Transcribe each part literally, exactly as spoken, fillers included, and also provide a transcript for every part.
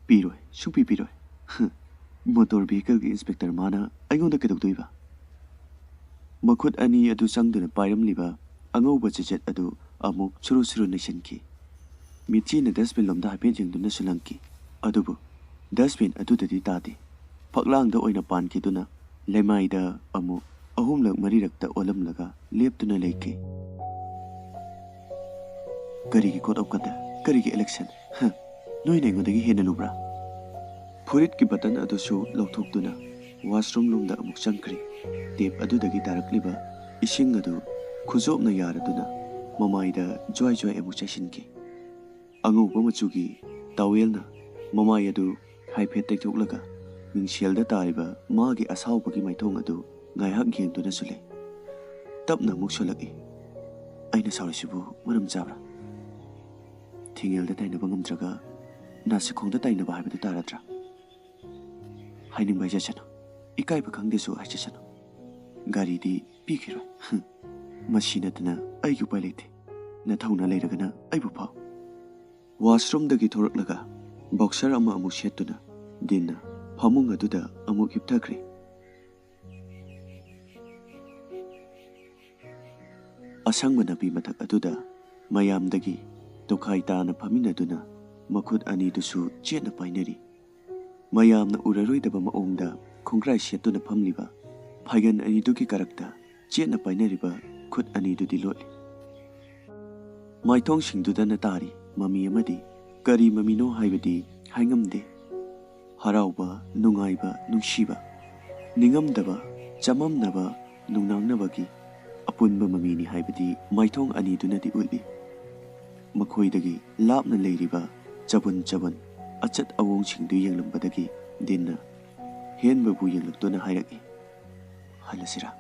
"ꯄꯤꯔꯣꯏ, ꯁꯨꯡꯄꯤ ꯄꯤꯔꯣꯏ꯫ ꯍꯝ, motor ꯚꯤꯍꯤꯀꯜꯒꯤ inspector ꯃꯥꯅ ꯑꯩꯉꯣꯟꯗ ꯀꯩꯗꯧꯗꯣꯏꯕ?" ꯃꯈꯨꯠ ꯑꯅꯤ ꯑꯗꯨ ꯆꯪꯗꯨꯅ ꯄꯥꯏꯔꯝꯂꯤꯕ ꯑꯉꯧꯕ ꯆꯦꯆꯦꯠ ꯑꯗꯨ ꯑꯃꯨꯛ ꯁꯨꯔꯨ ꯁꯨꯔꯨ ꯅꯩꯁꯤꯟꯈꯤ꯫ ꯃꯤꯠꯆꯤꯅ ꯗꯁꯕꯤꯟ ꯂꯣꯝꯗ ꯍꯥꯏꯐꯦꯠ ꯌꯦꯡꯗꯨꯅꯁꯨ ꯂꯪꯈꯤ꯫ ꯑꯗꯨꯕꯨ ꯗꯁꯕꯤꯟ ꯑꯗꯨꯗꯗꯤ ꯇꯥꯗꯦ꯫ ꯐꯛꯂꯥꯡꯗ ꯑꯣꯏꯅ ꯄꯥꯟꯈꯤꯗꯨꯅ ꯂꯩꯃꯥꯏꯗ ꯑꯃꯨꯛ ꯑꯍꯨꯝꯂꯛ ꯃꯔꯤꯔꯛꯇ ꯑꯣꯜꯂꯝꯂꯒ ꯂꯦꯞꯇꯨꯅ ꯂꯩꯈꯤ꯫ "ꯀꯔꯤꯒꯤ code of conduct? ꯀꯔꯤꯒꯤ election? ꯍ? ꯅꯣꯏꯅ ꯑꯩꯉꯣꯟꯗꯒꯤ ꯍꯦꯟꯅ ꯂꯨꯕ꯭ꯔꯥ?" ꯐꯨꯔꯤꯠꯀꯤ ꯕꯇꯟ ꯑꯗꯨꯁꯨ ꯂꯧꯊꯣꯛꯇꯨꯅ ꯋꯥꯁꯔꯨꯝ ꯂꯣꯝꯗ ꯑꯃꯨꯛ ꯆꯪꯈ꯭ꯔꯦ꯫ ꯇꯦꯞ ꯑꯗꯨꯗꯒꯤ ꯇꯥꯔꯛꯂꯤꯕ ꯏꯁꯤꯡ ꯑꯗꯨ ꯈꯨꯖꯣꯞꯅ ꯌꯥꯔꯗꯨꯅ ꯃꯃꯥꯏꯗ ꯖ꯭ꯋꯥꯏ ꯖ꯭ꯋꯥꯏ ꯑꯃꯨꯛ ꯆꯥꯏꯁꯤꯟꯈꯤ꯫ ꯑꯉꯧꯕ ꯃꯆꯨꯒꯤ ꯇꯥꯋꯦꯜꯅ ꯃꯃꯥꯏ ꯑꯗꯨ ꯍꯥꯏꯐꯦꯠ ꯇꯩꯊꯣꯛꯂꯒ ꯃꯤꯡꯁꯦꯜꯗ ꯇꯥꯔꯤꯕ ꯃꯥꯒꯤ ꯑꯁꯥꯎꯕꯒꯤ ꯃꯥꯏꯊꯣꯡ ꯑꯗꯨ ꯉꯥꯏꯍꯥꯛ ꯌꯦꯡꯗꯨꯅꯁꯨ ꯂꯩ꯫ ꯇꯞꯅ ꯑꯃꯨꯛ ꯁꯣꯜꯂꯛꯏ꯫ "ꯑꯩꯅ ꯁꯥꯎꯔꯤꯁꯤꯕꯨ ꯃꯔꯝ ꯆꯥꯕ꯭ꯔꯥ? ꯊꯤꯡꯉꯦꯜꯗ ꯇꯥꯏꯅꯕ ꯉꯝꯗ꯭ꯔꯒ ꯅꯥꯁꯤꯈꯣꯡꯗ ꯇꯥꯏꯅꯕ ꯍꯥꯏꯕꯗꯨ ꯇꯥꯔꯗ꯭ꯔꯥ? ꯍꯥꯏꯅꯤꯡꯕ ꯍꯥꯏꯖꯁꯅꯨ, ꯏꯀꯥꯏꯕ ꯈꯪꯗꯦꯁꯨ ꯍꯥꯏꯖꯁꯅꯨ꯫ ꯒꯥꯔꯤꯗꯤ ꯄꯤꯈꯤꯔꯣꯏ꯫ ꯍꯝ, ꯃꯁꯤ ꯅꯠꯇꯅ ꯑꯩꯒꯤ ꯎꯄꯥꯏ ꯂꯩꯇꯦ꯫ ꯅꯊꯧꯅ ꯂꯩꯔꯒꯅ ꯑꯩꯕꯨ ꯐꯥꯎ꯫" ꯋꯥꯁꯔꯨꯝꯗꯒꯤ ꯊꯣꯔꯛꯂꯒ ꯕꯣꯛꯁꯔ ꯑꯃ ꯑꯃꯨꯛ ꯁꯦꯠꯇꯨꯅ ꯗꯤꯟꯅ ꯐꯃꯨꯡ ꯑꯗꯨꯗ ꯑꯃꯨꯛ ꯍꯤꯞꯊꯈ꯭ꯔꯦ꯫ ꯑꯁꯪꯕ ꯅꯥꯄꯤ ꯃꯊꯛ ꯑꯗꯨꯗ ꯃꯌꯥꯝꯗꯒꯤ ꯇꯣꯈꯥꯏ ꯇꯥꯅ ꯐꯝꯃꯤꯟꯅꯗꯨꯅ ꯃꯈꯨꯠ ꯑꯅꯤꯗꯨꯁꯨ ꯆꯦꯠꯅ ꯄꯥꯏꯅꯔꯤ꯫ ꯃꯌꯥꯝꯅ ꯎꯔꯔꯣꯏꯗꯕ ꯃꯑꯣꯡꯗ ꯈꯣꯡꯒ꯭ꯔꯥꯏ ꯁꯦꯠꯇꯨꯅ ꯐꯝꯂꯤꯕ ꯐꯥꯏꯒꯟ ꯑꯅꯤꯗꯨꯒꯤ ꯀꯔꯛꯇ ꯆꯦꯠꯅ ꯄꯥꯏꯅꯔꯤꯕ ꯈꯨꯠ ꯑꯅꯤꯗꯨꯗꯤ ꯂꯣꯠꯂꯤ꯫ ꯃꯥꯏꯊꯣꯡꯁꯤꯡꯗꯨꯗꯅ ꯇꯥꯔꯤ ꯃꯃꯤ ꯑꯃꯗꯤ ꯀꯔꯤ ꯃꯃꯤꯅꯣ ꯍꯥꯏꯕꯗꯤ ꯍꯥꯏꯉꯝꯗꯦ꯫ ꯍꯔꯥꯎꯕ, ꯅꯨꯡꯉꯥꯏꯕ, ꯅꯨꯡꯁꯤꯕ, ꯅꯤꯡꯉꯝꯗꯕ, ꯆꯃꯝꯅꯕ, ꯅꯨꯡꯅꯥꯡꯅꯕꯒꯤ ꯑꯄꯨꯟꯕ ꯃꯃꯤꯅꯤ ꯍꯥꯏꯕꯗꯤ ꯃꯥꯏꯊꯣꯡ ꯑꯅꯤꯗꯨꯅꯗꯤ ꯎꯠꯂꯤ꯫ ꯃꯈꯣꯏꯗꯒꯤ ꯂꯥꯞꯅ ꯂꯩꯔꯤꯕ ꯆꯕꯨꯟ ꯆꯕꯨꯟ ꯑꯆꯠ ꯑꯋꯣꯡꯁꯤꯡꯗꯨ ꯌꯦꯡꯂꯝꯕꯗꯒꯤ ꯗꯤꯟꯅ ꯍꯦꯟꯕꯕꯨ ꯌꯦꯡꯂꯛꯇꯨꯅ ꯍꯥꯏꯔꯛꯏ, "ꯍꯜꯂꯁꯤꯔꯥ?"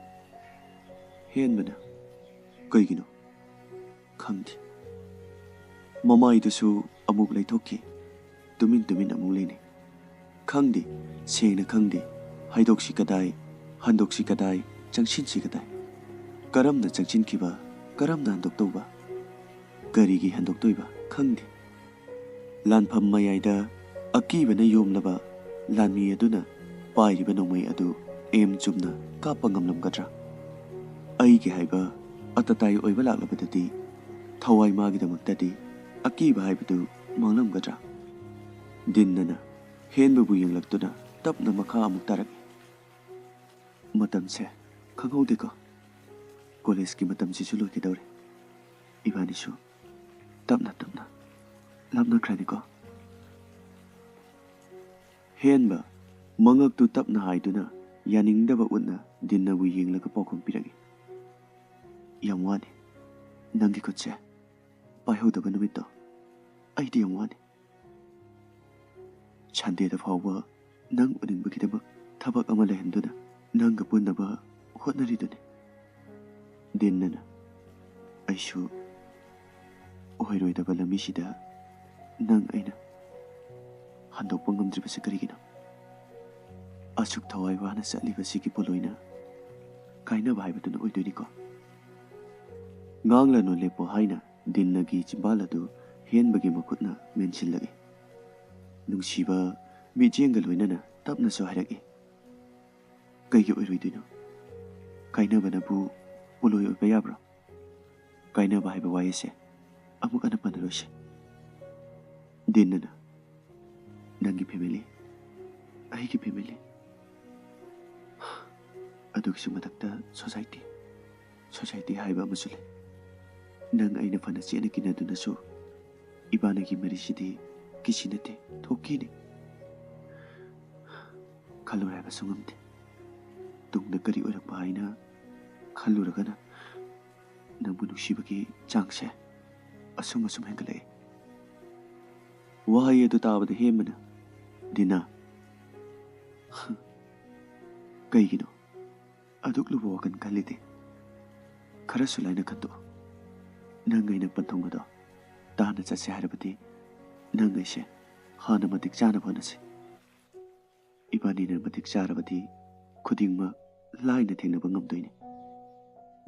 ꯍꯦꯟꯕꯅ, "ꯀꯩꯒꯤꯅꯣ?" "ꯈꯪꯗꯦ꯫" ꯃꯃꯥꯏꯗꯨꯁꯨ ꯑꯃꯨꯛ ꯂꯩꯊꯣꯛꯈꯤ꯫ ꯇꯨꯃꯤꯟ ꯇꯨꯃꯤꯟ ꯑꯃꯨꯛ ꯂꯩꯅꯩ꯫ ꯈꯪꯗꯦ, ꯁꯦꯡꯅ ꯈꯪꯗꯦ꯫ ꯍꯥꯏꯗꯣꯛꯁꯤ ꯀꯗꯥꯏ, ꯍꯟꯗꯣꯛꯁꯤ ꯀꯗꯥꯏ, ꯆꯪꯁꯤꯟꯁꯤ ꯀꯗꯥꯏ? ꯀꯔꯝꯅ ꯆꯪꯁꯤꯟꯈꯤꯕ, ꯀꯔꯝꯅ ꯍꯟꯗꯣꯛꯇꯧꯕ? ꯀꯔꯤꯒꯤ ꯍꯟꯗꯣꯛꯇꯣꯏꯕ? ꯈꯪꯗꯦ꯫ ꯂꯥꯟꯐꯝ ꯃꯌꯥꯏꯗ ꯑꯀꯤꯕꯅ ꯌꯣꯝꯂꯕ ꯂꯥꯟꯃꯤ ꯑꯗꯨꯅ ꯄꯥꯏꯔꯤꯕ ꯅꯣꯡꯃꯩ ꯑꯗꯨ ꯑꯦꯝ ꯆꯨꯝꯅ ꯀꯥꯞꯄ ꯉꯝꯂꯝꯒꯗ꯭ꯔꯥ? ꯑꯩꯒꯤ ꯍꯥꯏꯕ ꯑꯇꯇꯥꯏ ꯑꯣꯏꯕ ꯂꯥꯛꯂꯕꯗꯗꯤ ꯊꯋꯥꯏ ꯃꯥꯒꯤꯗꯃꯛꯇꯗꯤ ꯑꯀꯤꯕ ꯍꯥꯏꯕꯗꯨ ꯃꯥꯡꯂꯝꯒꯗ꯭ꯔꯥ? ꯗꯤꯟꯅꯅ ꯍꯦꯟꯕꯕꯨ ꯌꯦꯡꯂꯛꯇꯨꯅ ꯇꯞꯅ ꯃꯈꯥ ꯑꯃꯨꯛ ꯇꯥꯔꯛꯏ꯫ ꯃꯇꯝꯁꯦ ꯈꯪꯍꯧꯗꯦꯀꯣ꯫ ꯀꯣꯂꯦꯖꯀꯤ ꯃꯇꯝꯁꯤꯁꯨ ꯂꯣꯏꯒꯗꯧꯔꯦ꯫ ꯏꯕꯥꯅꯤꯁꯨ ꯇꯞꯅ ꯇꯞꯅ ꯂꯥꯞꯅꯈ꯭ꯔꯅꯤꯀꯣ꯫ ꯍꯦꯟꯕ ꯃꯉꯛꯇꯨ ꯇꯞꯅ ꯍꯥꯏꯗꯨꯅ ꯌꯥꯅꯤꯡꯗꯕ ꯎꯠꯅ ꯗꯤꯟꯅꯕꯨ ꯌꯦꯡꯂꯒ ꯄꯥꯎꯈꯨꯝ ꯄꯤꯔꯛꯏ꯫ ꯌꯥꯝ ꯋꯥꯅꯤ꯫ ꯅꯪꯒꯤ ꯈꯨꯠꯁꯦ ꯄꯥꯏꯍꯧꯗꯕ ꯅꯨꯃꯤꯠꯇꯣ ꯑꯩꯗꯤ ꯌꯥꯝ ꯋꯥꯅꯤ꯫ ꯁꯟꯗꯦꯗ ꯐꯥꯎꯕ ꯅꯪ ꯎꯅꯤꯡꯕꯒꯤꯗꯃꯛ ꯊꯕꯛ ꯑꯃ ꯂꯩꯍꯟꯗꯨꯅ ꯅꯪꯒ ꯄꯨꯟꯅꯕ ꯍꯣꯠꯅꯔꯤꯗꯨꯅꯤ꯫ ꯗꯤꯟꯅꯅ ꯑꯩꯁꯨ ꯑꯣꯏꯔꯣꯏꯗꯕ ꯂꯝꯕꯤꯁꯤꯗ ꯅꯪ ꯑꯩꯅ ꯍꯟꯗꯣꯛꯄ ꯉꯝꯗ꯭ꯔꯤꯕꯁꯤ ꯀꯔꯤꯒꯤꯅꯣ? ꯑꯁꯨꯛ ꯊꯋꯥꯏ ꯋꯥꯅ ꯆꯠꯂꯤꯕꯁꯤꯒꯤ ꯄꯣꯠꯂꯣꯏꯅ ꯀꯥꯏꯅꯕ ꯍꯥꯏꯕꯗꯨꯅ ꯑꯣꯏꯗꯣꯏꯅꯤꯀꯣ꯫ ꯉꯥꯡꯂꯅꯨ ꯂꯦꯞꯄꯣ ꯍꯥꯏꯅ ꯗꯤꯟꯅꯒꯤ ꯆꯤꯝꯕꯥꯜ ꯑꯗꯨ ꯍꯦꯟꯕꯒꯤ ꯃꯈꯨꯠꯅ ꯃꯦꯟꯁꯤꯜꯂꯛꯏ꯫ ꯅꯨꯡꯁꯤꯕ ꯃꯤꯠꯌꯦꯡꯒ ꯂꯣꯏꯅꯅ ꯇꯞꯅꯁꯨ ꯍꯥꯏꯔꯛꯏ꯫ ꯀꯩꯒꯤ ꯑꯣꯏꯔꯣꯏꯗꯣꯏꯅꯣ? ꯀꯥꯏꯅꯕꯅꯕꯨ ꯄꯣꯠꯂꯣꯏ ꯑꯣꯏꯕ ꯌꯥꯕ꯭ꯔꯣ? ꯀꯥꯏꯅꯕ ꯍꯥꯏꯕ ꯋꯥꯍꯩꯁꯦ ꯑꯃꯨꯛ ꯍꯟꯅ ꯄꯟꯅꯔꯣꯏꯁꯦ꯫ ꯗꯤꯟꯅꯅ ꯅꯪꯒꯤ ꯐꯦꯃꯤꯂꯤ, ꯑꯩꯒꯤ ꯐꯦꯃꯤꯂꯤ, ꯑꯗꯨꯒꯤꯁꯨ ꯃꯊꯛꯇ ꯁꯣꯁꯥꯏꯇꯤ, ꯁꯣꯁꯥꯏꯇꯤ ꯍꯥꯏꯕ ꯑꯃꯁꯨ ꯂꯩ꯫ ꯅꯪ ꯑꯩꯅ ꯐꯅ ꯆꯦꯠꯅ ꯀꯤꯅꯗꯨꯅꯁꯨ ꯏꯕꯥꯅꯤꯒꯤ ꯃꯔꯤꯁꯤꯗꯤ ꯀꯤꯁꯤ ꯅꯠꯇꯦ, ꯊꯣꯛꯀꯤꯅꯤ꯫ ꯈꯜꯂꯨꯔꯦ ꯍꯥꯏꯕꯁꯨ ꯉꯝꯗꯦ꯫ ꯇꯨꯡꯗ ꯀꯔꯤ ꯑꯣꯏꯔꯛꯄ ꯍꯥꯏꯅ ꯈꯜꯂꯨꯔꯒꯅ ꯅꯪꯕꯨ ꯅꯨꯡꯁꯤꯕꯒꯤ ꯆꯥꯡꯁꯦ ꯑꯁꯨꯝ ꯑꯁꯨꯝ ꯍꯦꯟꯒꯠꯂꯛꯏ꯫ ꯋꯥꯍꯩ ꯑꯗꯨ ꯇꯥꯕꯗ ꯍꯦꯟꯕꯅ, "ꯗꯤꯅꯥ, ꯀꯩꯒꯤꯅꯣ ꯑꯗꯨꯛ ꯂꯨꯕ ꯋꯥꯈꯜ ꯈꯜꯂꯤꯗꯤ? ꯈꯔꯁꯨ ꯂꯥꯏꯅ ꯈꯟꯗꯣꯛꯎ꯫ ꯅꯪ ꯑꯩꯅ ꯄꯟꯊꯨꯡ ꯑꯗꯣ ꯇꯥꯅ ꯆꯠꯁꯦ ꯍꯥꯏꯔꯕꯗꯤ ꯅꯪ ꯑꯩꯁꯦ ꯍꯥꯟꯅ ꯃꯇꯤꯛ ꯆꯥꯅꯕ ꯍꯣꯠꯅꯁꯤ꯫ ꯏꯕꯥꯅꯤꯅ ꯃꯇꯤꯛ ꯆꯥꯔꯕꯗꯤ ꯈꯨꯗꯤꯡꯃꯛ ꯂꯥꯏꯅ ꯊꯦꯡꯅꯕ ꯉꯝꯗꯣꯏꯅꯤ꯫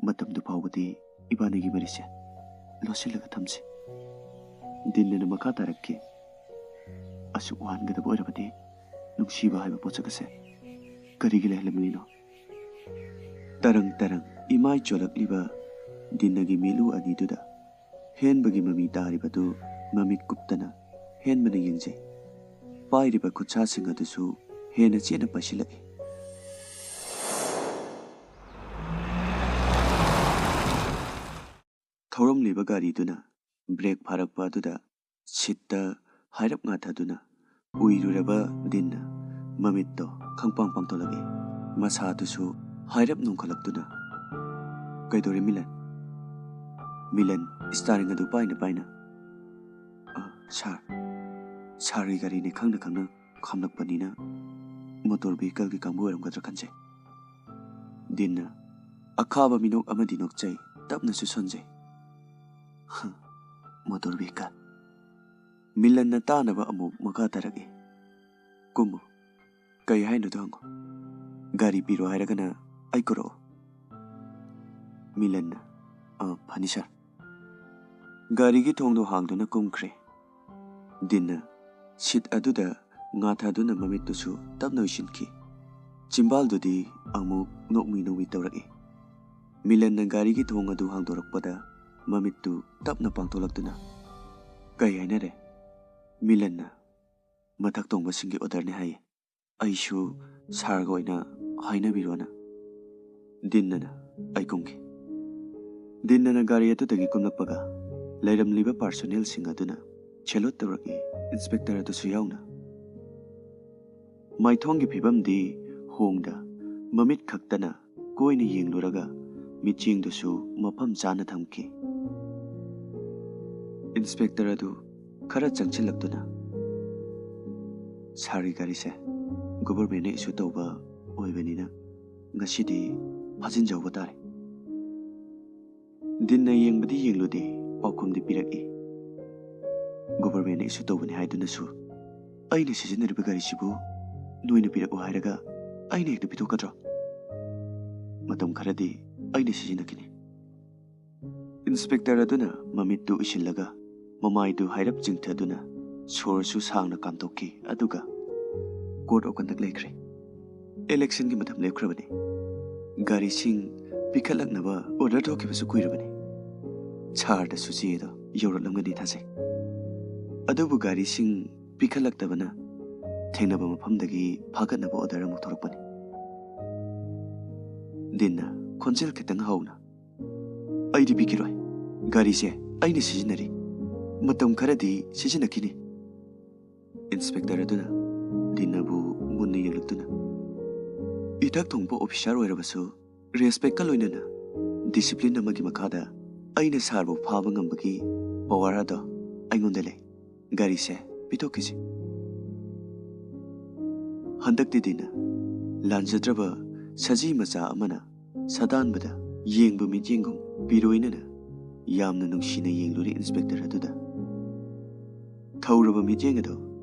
ꯃꯇꯝꯗꯨ ꯐꯥꯎꯕꯗꯤ ꯏꯕꯥꯅꯤꯒꯤ ꯃꯔꯤꯁꯦ ꯂꯣꯠꯁꯤꯜꯂꯒ ꯊꯝꯁꯤ꯫" ꯗꯤꯟꯅꯅ ꯃꯈꯥ ꯇꯥꯔꯛꯈꯤ꯫ ꯑꯁꯨꯛ ꯋꯥꯍꯟꯒꯗꯕ ꯑꯣꯏꯔꯕꯗꯤ ꯅꯨꯡꯁꯤꯕ ꯍꯥꯏꯕ ꯄꯣꯠꯁꯛ ꯑꯁꯦ ꯀꯔꯤꯒꯤ ꯂꯩꯍꯜꯂꯝꯂꯤꯅꯣ? ꯇꯔꯪ ꯇꯔꯪ ꯏꯃꯥꯏ ꯆꯣꯜꯂꯛꯂꯤꯕ ꯗꯤꯟꯅꯒꯤ ꯃꯤꯠꯂꯨ ꯑꯅꯤꯗꯨꯗ ꯍꯦꯟꯕꯒꯤ ꯃꯃꯤ ꯇꯥꯔꯤꯕꯗꯨ ꯃꯃꯤꯠ ꯀꯨꯞꯇꯅ ꯍꯦꯟꯕꯅ ꯌꯦꯡꯖꯩ꯫ ꯄꯥꯏꯔꯤꯕ ꯈꯨꯠꯁꯥꯁꯤꯡ ꯑꯗꯨꯁꯨ ꯍꯦꯟꯅ ꯆꯦꯠꯅ ꯄꯥꯏꯁꯤꯜꯂꯛꯏ꯫ ꯊꯧꯔꯝꯂꯤꯕ ꯒꯥꯔꯤꯗꯨꯅ ꯕ꯭ꯔꯦꯛ ꯐꯥꯔꯛꯄ ꯑꯗꯨꯗ ꯁꯤꯠꯇ ꯍꯥꯏꯔꯞ ꯉꯥꯊꯗꯨꯅ ꯎꯏꯔꯨꯔꯕ ꯗꯤꯟꯅ ꯃꯃꯤꯠꯇꯣ ꯈꯪꯄꯥꯡ ꯄꯥꯡꯊꯣꯛꯂꯛꯏ꯫ ꯃꯁꯥꯗꯨꯁꯨ ꯍꯥꯏꯔꯞ ꯅꯣꯡꯈꯠꯂꯛꯇꯨꯅ, "ꯀꯩꯗꯧꯔꯦ ꯃꯤꯂꯟ?" ꯃꯤꯂꯟ ꯏꯁꯇꯥꯔꯤꯡ ꯑꯗꯨ ꯄꯥꯏꯅ ꯄꯥꯏꯅ, "ꯑ, ꯁꯥꯔ, ꯁꯥꯔꯒꯤ ꯒꯥꯔꯤꯅꯦ ꯈꯪꯅ ꯈꯪꯅ ꯈꯥꯝꯂꯛꯄꯅꯤꯅ ꯃꯣꯇꯣꯔ ꯚꯤꯍꯤꯀꯜꯒꯤ ꯀꯥꯡꯕꯨ ꯑꯣꯏꯔꯝꯒꯗ꯭ꯔꯥ ꯈꯟꯖꯩ꯫" ꯗꯤꯟꯅ ꯑꯈꯥꯕ ꯃꯤꯅꯣꯛ ꯑꯃꯗꯤ ꯅꯣꯛꯆꯩ, ꯇꯞꯅꯁꯨ ꯁꯣꯟꯖꯩ꯫ "ꯍ, ꯃꯣꯇꯣꯔ ꯚꯤꯍꯤꯀꯜ꯫" ꯃꯤꯂꯟꯅ ꯇꯥꯅꯕ ꯑꯃꯨꯛ ꯃꯈꯥ ꯇꯥꯔꯛꯏ, "ꯀꯨꯝꯃꯨ, ꯀꯩ ꯍꯥꯏꯅꯣꯗꯣ ꯍꯪꯉꯨ꯫ ꯒꯥꯔꯤ ꯄꯤꯔꯣ ꯍꯥꯏꯔꯒꯅ ꯑꯩ ꯀꯧꯔꯛꯑꯣ꯫" ꯃꯤꯂꯟꯅ, "ꯑ, ꯐꯅꯤ ꯁꯥꯔ꯫" ꯒꯥꯔꯤꯒꯤ ꯊꯣꯡꯗꯣ ꯍꯥꯡꯗꯨꯅ ꯀꯨꯝꯈ꯭ꯔꯦ꯫ ꯗꯤꯟꯅ ꯁꯤꯠ ꯑꯗꯨꯗ ꯉꯥꯊꯗꯨꯅ ꯃꯃꯤꯠꯇꯨꯁꯨ ꯇꯞꯅ ꯎꯏꯁꯤꯟꯈꯤ꯫ ꯆꯤꯝꯕꯥꯜꯗꯨꯗꯤ ꯑꯃꯨꯛ ꯅꯣꯛꯃꯤ ꯅꯣꯛꯃꯤ ꯇꯧꯔꯛꯏ꯫ ꯃꯤꯂꯟꯅ ꯒꯥꯔꯤꯒꯤ ꯊꯣꯡ ꯑꯗꯨ ꯍꯥꯡꯗꯣꯔꯛꯄꯗ ꯃꯃꯤꯠꯇꯨ ꯇꯞꯅ ꯄꯥꯡꯊꯣꯛꯂꯛꯇꯨꯅ, "ꯀꯩ ꯍꯥꯏꯅꯔꯦ?" ꯃꯤꯂꯟꯅ, "ꯃꯊꯛ ꯊꯣꯡꯕꯁꯤꯡꯒꯤ ꯑꯣꯔꯗꯔꯅꯤ ꯍꯥꯏꯌꯦ꯫ ꯑꯩꯁꯨ ꯁꯥꯔꯒ ꯑꯣꯏꯅ ꯍꯥꯏꯅꯕꯤꯔꯣꯅ꯫" ꯗꯤꯟꯅꯅ, "ꯑꯩ ꯀꯨꯝꯒꯦ꯫" ꯗꯤꯟꯅꯅ ꯒꯥꯔꯤ ꯑꯗꯨꯗꯒꯤ ꯀꯨꯝꯂꯛꯄꯒ ꯂꯩꯔꯝꯂꯤꯕ ꯄꯥꯔꯁꯣꯅꯦꯜꯁꯤꯡ ꯑꯗꯨꯅ ꯁꯦꯂꯨꯠ ꯇꯧꯔꯛꯏ, ꯏꯟꯁꯄꯦꯛꯇꯔ ꯑꯗꯨꯁꯨ ꯌꯥꯎꯅ꯫ ꯃꯥꯏꯊꯣꯡꯒꯤ ꯐꯤꯕꯝꯗꯤ ꯍꯣꯡꯗ, ꯃꯃꯤꯠ ꯈꯛꯇꯅ ꯀꯣꯏꯅ ꯌꯦꯡꯂꯨꯔꯒ ꯃꯤꯠꯌꯦꯡꯗꯨꯁꯨ ꯃꯐꯝ ꯆꯥꯅ ꯊꯝꯈꯤ꯫ ꯏꯟꯁꯄꯦꯛꯇꯔ ꯑꯗꯨ ꯈꯔ ꯆꯪꯁꯤꯜꯂꯛꯇꯨꯅ, "ꯁꯥꯔꯒꯤ ꯒꯥꯔꯤꯁꯦ ꯒꯣꯚꯔꯃꯦꯟꯅ ꯏꯁꯨ ꯇꯧꯕ ꯑꯣꯏꯕꯅꯤꯅ ꯉꯁꯤꯗꯤ ꯐꯥꯖꯤꯟꯖꯍꯧꯕ ꯇꯥꯔꯦ꯫" ꯗꯤꯟꯅ ꯌꯦꯡꯕꯗꯤ ꯌꯦꯡꯂꯨꯗꯦ, ꯄꯥꯎꯈꯨꯝꯗꯤ ꯄꯤꯔꯛꯏ, "ꯒꯣꯚꯔꯃꯦꯟꯅ ꯏꯁꯨ ꯇꯧꯕꯅꯤ ꯍꯥꯏꯗꯨꯅꯁꯨ ꯑꯩꯅ ꯁꯤꯖꯤꯟꯅꯔꯤꯕ ꯒꯥꯔꯤꯁꯤꯕꯨ ꯅꯣꯏꯅ ꯄꯤꯔꯛꯎ ꯍꯥꯏꯔꯒ ꯑꯩꯅ ꯍꯦꯛꯇ ꯄꯤꯊꯣꯛꯀꯗ꯭ꯔꯣ? ꯃꯇꯝ ꯈꯔꯗꯤ ꯑꯩꯅ ꯁꯤꯖꯤꯟꯅꯈꯤꯅꯤ꯫" ꯏꯟꯁꯄꯦꯛꯇꯔ ꯑꯗꯨꯅ ꯃꯃꯤꯠꯇꯨ ꯎꯏꯁꯤꯜꯂꯒ ꯃꯃꯥꯏꯗꯨ ꯍꯥꯏꯔꯞ ꯆꯤꯡꯊꯗꯨꯅ, ꯁꯣꯔꯁꯨ ꯁꯥꯡꯅ ꯀꯥꯝꯊꯣꯛꯈꯤ, ꯑꯗꯨꯒ Code of Conduct ꯂꯩꯈ꯭ꯔꯦ꯫ Election ꯒꯤ ꯃꯇꯝ ꯂꯦꯞꯈ꯭ꯔꯕꯅꯤ꯫ ꯒꯥꯔꯤꯁꯤꯡ ꯄꯤꯈꯠꯂꯛꯅꯕ order ꯊꯣꯛꯈꯤꯕꯁꯨ ꯀꯨꯏꯔꯕꯅꯤ꯫ Sir ꯗꯁꯨ ꯆꯦ ꯑꯗꯣ ꯌꯧꯔꯛꯂꯝꯒꯅꯤ ꯊꯥꯖꯩ꯫ ꯑꯗꯨꯕꯨ ꯒꯥꯔꯤꯁꯤꯡ ꯄꯤꯈꯠꯂꯛꯇꯕꯅ ꯊꯦꯡꯅꯕ ꯃꯐꯝꯗꯒꯤ ꯐꯥꯒꯠꯅꯕ order ꯑꯃꯨꯛ ꯊꯣꯔꯛꯄꯅꯤ꯫ ꯗꯤꯟꯅ ꯈꯣꯟꯖꯦꯜ ꯈꯤꯇꯪ ꯍꯧꯅ, "ꯑꯩꯗꯤ ꯄꯤꯈꯤꯔꯣꯏ꯫ ꯒꯥꯔꯤꯁꯦ ꯑꯩꯅ ꯁꯤꯖꯤꯟꯅꯔꯤ꯫ ꯃꯇꯝ ꯈꯔꯗꯤ ꯁꯤꯖꯤꯟꯅꯈꯤꯅꯤ꯫" Inspector ꯑꯗꯨꯅ ꯗꯤꯟꯅꯕꯨ ꯃꯨꯟꯅ ꯌꯦꯡꯂꯛꯇꯨꯅ, "ꯏꯊꯛ ꯊꯣꯡꯕ officer ꯑꯣꯏꯔꯕꯁꯨ, respect ꯀ ꯂꯣꯏꯅꯅ discipline ꯑꯃꯒꯤ ꯃꯈꯥꯗ ꯑꯩꯅ sir ꯕꯨ ꯐꯥꯕ ꯉꯝꯕꯒꯤ power ꯑꯗꯣ ꯑꯩꯉꯣꯟꯗ ꯂꯩ꯫ ꯒꯥꯔꯤꯁꯦ ꯄꯤꯊꯣꯛꯈꯤꯁꯤ꯫" ꯍꯟꯗꯛꯇꯤ ꯗꯤꯟꯅ ꯂꯥꯟꯖꯗ꯭ꯔꯕ ꯁꯖꯤ ꯃꯆꯥ ꯑꯃꯅ ꯁꯥꯗꯥꯟꯕꯗ ꯌꯦꯡꯕ ꯃꯤꯠꯌꯦꯡꯒꯨꯝ ꯄꯤꯔꯣꯏꯅꯅ ꯌꯥꯝꯅ ꯅꯨꯡꯁꯤꯅ ꯌꯦꯡꯂꯨꯔꯦ inspector ꯑꯗꯨꯗ꯫ ꯊꯧꯔꯕ ꯃꯤꯠꯌꯦꯡ ꯑꯗꯨ